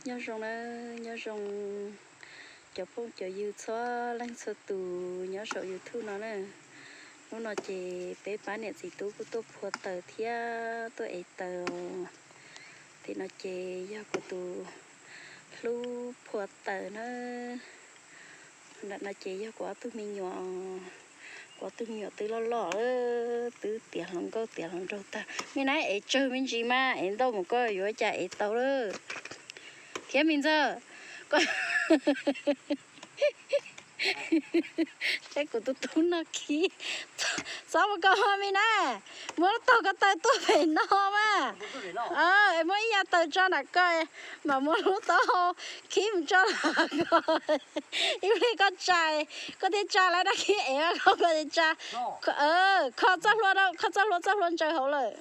Nyob zoo na, nyob zoo cov phooj cov ywg txhua leej txhua tus nyob saum YouTube no na. Hnub no ces peb pab niam txiv tub kuj tuaj phua taws thiab tuaj ev taws. Tim no ces yog kuv tus hlub phua taws na. Nram no ces yog kuv ob tug me nyuam, kuv ob tug me nyuam twb loj loj, twb tiav hluas nkauj tiav hluas nraug tag. Me na, ev tsawg me ntsis mas ev ntau mus koj yuav cas ev tau lawm. Thiab me ntxawg, saib kuv tus tub noj khib. Txhob ua koj me na, muab lub taub hau ko taw tuaj pem no mas. Muab ib yav taws tso nram ko, mas muab lub taub hau khib mus tso nram ko. Ib pliag koj tsa, koj thiaj tsa lawv dab khib ev koj, koj thiaj tsa. Kho txoj hlua, kho txoj hlua, txoj hlua ntsaws hauv lawm.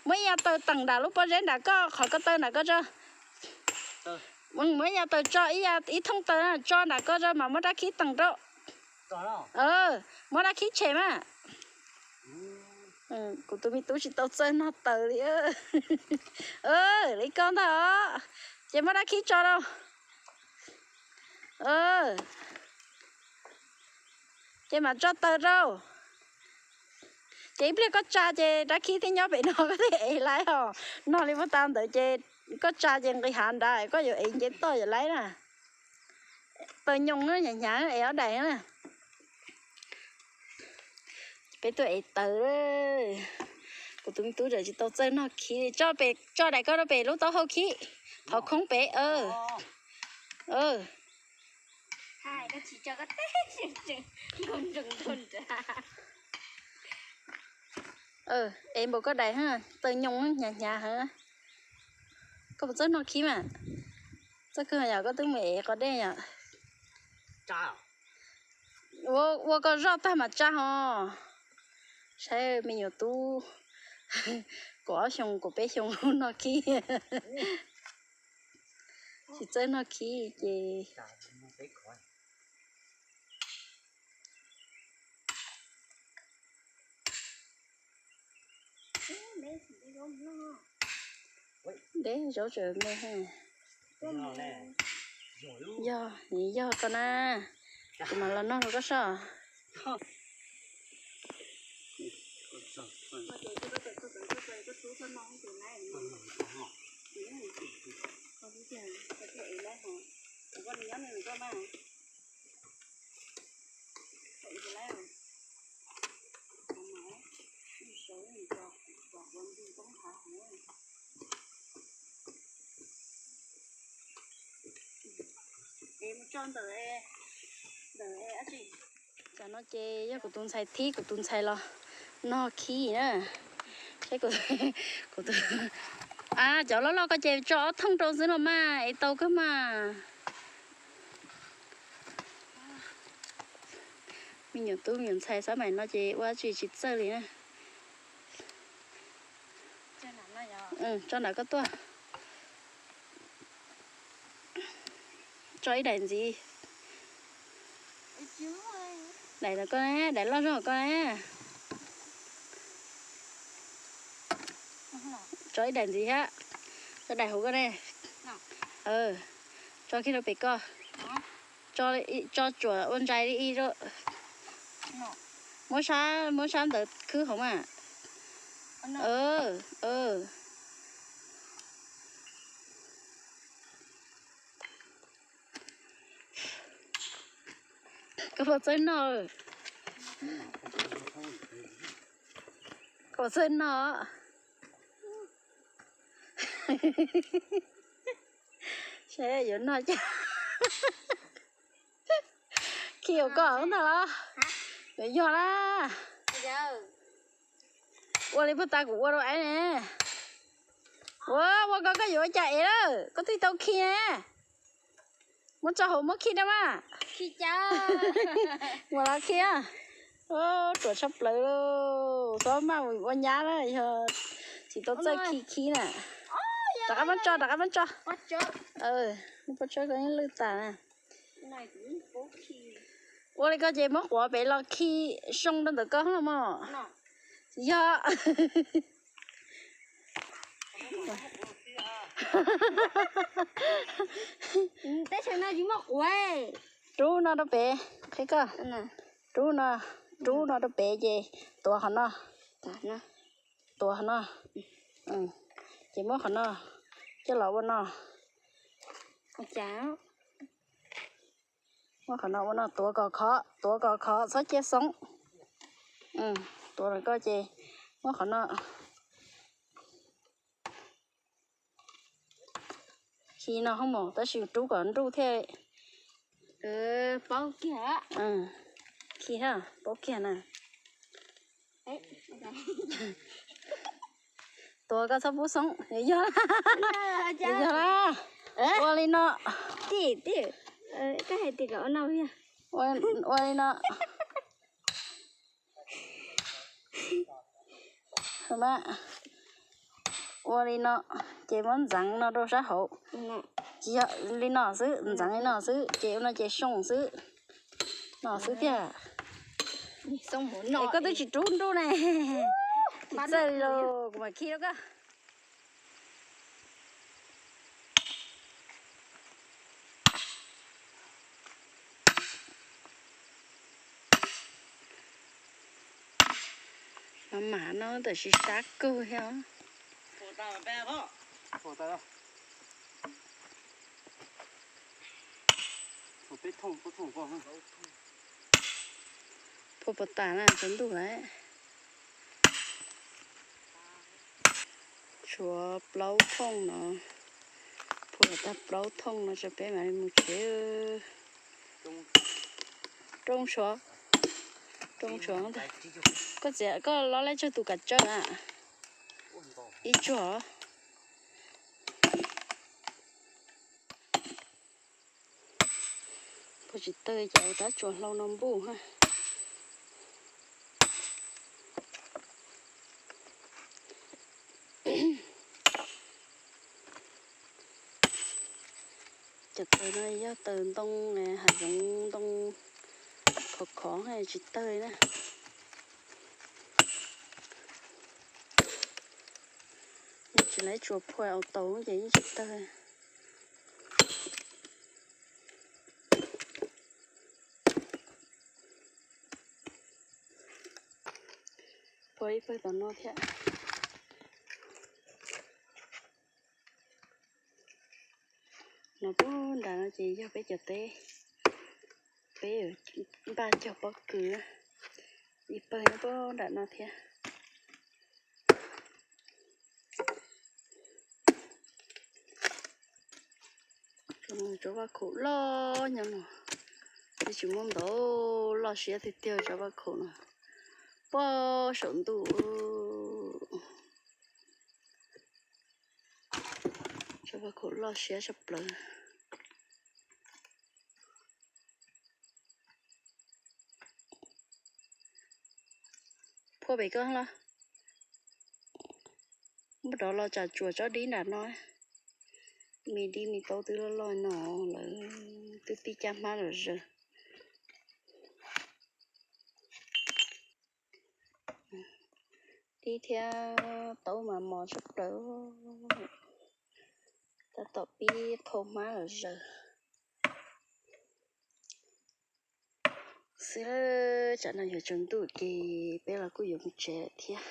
Muab ib yav taws teem nram lub pob zeb nram koj, qhov ko taw nram ko tso. Muab ib yav taws tso, ib thooj taws tso nram ko tso mas muab dab khib teem rau. Muab dab khib tshem mas. Kuv tus me tub tsis tau txawj noj taws li. Li koj ntag os. Ces muab dab khib tso rau. Ces mam tso taws rau. Ces ib pliag koj tsa ces dab khib thiaj nyob pem no koj thiaj ev laiv os. Noj li puag ta ntawd ces koj tsa ces nqis hav nrad koj yuav ev nce toj yuav laiv na. Taws nyoos hnyav hnyav es ob daim na. Peb tuaj ev taws. Kuv tus me tub tsis tau txawj noj khib, tso daim ko rau pem lub taub hau khib. Qhov khoob pem. Ev npaum koj daim, taws nyoos hnyav hnyav heev. Koj puas txawj noj khib mas? Txawj kawg yom, koj twb mus ev qos dej yom. Ua koj zoj tag mas tsa ho. Saib me nyuam tub kaum ob xyoo kaum peb xyoo noj khib. Tsis txawj noj khib ces deb zaub tseem me. Yog, yog koj na, kuv mam los noj rau koj soj. Tam no ces yog kuv tus ntxhais thib kuv tus ntxhais los noj khib na. Saib kuv, kuv tus, a, cov loj loj ko ces tso ob thooj rau xwb los mas ev tau kawg mas. Me nyuam tub me nyuam ntxhais xab maim no ces ua tsis tsis txawj li na. Tso nram koj tuaj. Tso ib daim ntxiv. Daim no koj na, daim loj zog koj na. Tso ib daim ntxiv thiab. Tso daim hauv koj ne. Tso kiag rau pem koj. Tso tsuam ua ntsais li ib. Muab sab, muab sab ntawd khwb hauv mas. Koj puas txawj noj? Koj puas txawj noj? Saib yuav noj cas. Khi hauv koj ntag los? Yuav yog na. Ua li puag ta kuv ua rau aib ne. Ua, ua koj, koj yuav ua cas ev lawm, koj twb tau khi ne. Muab tso hauv muab khi da mas. Ua los khi. Ruam tshaj plaws, txhob maj ua nyab na, yog tsis tau txawj khi khib na. Rov qab muab tso, rov qab muab tso. Pob tsawb ko yeej lwj tas na. Ua li ko ces muab quav pem los khi zoo rau ntawm koj mog. Yog. Teb chaws no tsis muaj quav. Rub no rau pem, qhia koj. Rub no, rub no rau pem ces tuav qhov no. Tuav qhov no. Ces muab qhov no coj los ua no. Muab qhov no ua no, tuav kom khov, tuav kom khov, txhob cia xoob. Tuav kom khov ces muab qhov no khi no hauv mos, tab sis rub kom nruj thiaj paub kiag. Khi, paub kiag na. Tuav koj txhob pub xoob, yog, yog la. Ua li no. Ua li no. Ua li no ces muab ntxeev no rau sab hauv. Tsis yog li no xwb, ntxeev li no xwb ces ua no ces soo xwb. No xwb tiag. Es koj twb tsis rub nruj ne. Tsis txawj li los kuv mam khi rau koj. Mas mam no tam sim sab kawg thiab. Phua puas tas na, tsaus ntuj lawm. Tshuav plaub thooj no, phua tag plaub thooj no tso peb mam li mus tsev. Roob tshuav, roob tshuav ntag. Koj txiav, koj lob leb tsawg tus kav tsawj a? Ib tsuag. Puas tsis tawg ces ua rab tsuas hlau no npuj ha. Cov taws no yog taws ntoo hav zoov ntoo khov khov tsis tawg na. Yog tsis lawv tsuas phua au taus ces yeej tsis tawg. Phua ib pawg tom no thiab. No puag nram no ces yog peb cov teb, peb npaj cog pob kws, ib pawg nyob puag nram no thiab. Cov vaj khaum loj nyob no, twb tsis muaj ntau, loj siab tiag tiag cov vaj khaum no, puag saum ntuj. Cov vaj khaum loj siab tshaj plaws. Phua pem koj los, muab rov los tsam tsuas tsob dib nram no. Me dib me taub twb loj loj no lawm, twb tib caj hmab zom zaws. Dib thiab taub mas mos tshaj plaws, tab tom pib qhau hmab zom zaws xwb. Tsam no yuav tsaus ntuj ces peb los kuj yuav mus tsev thiab.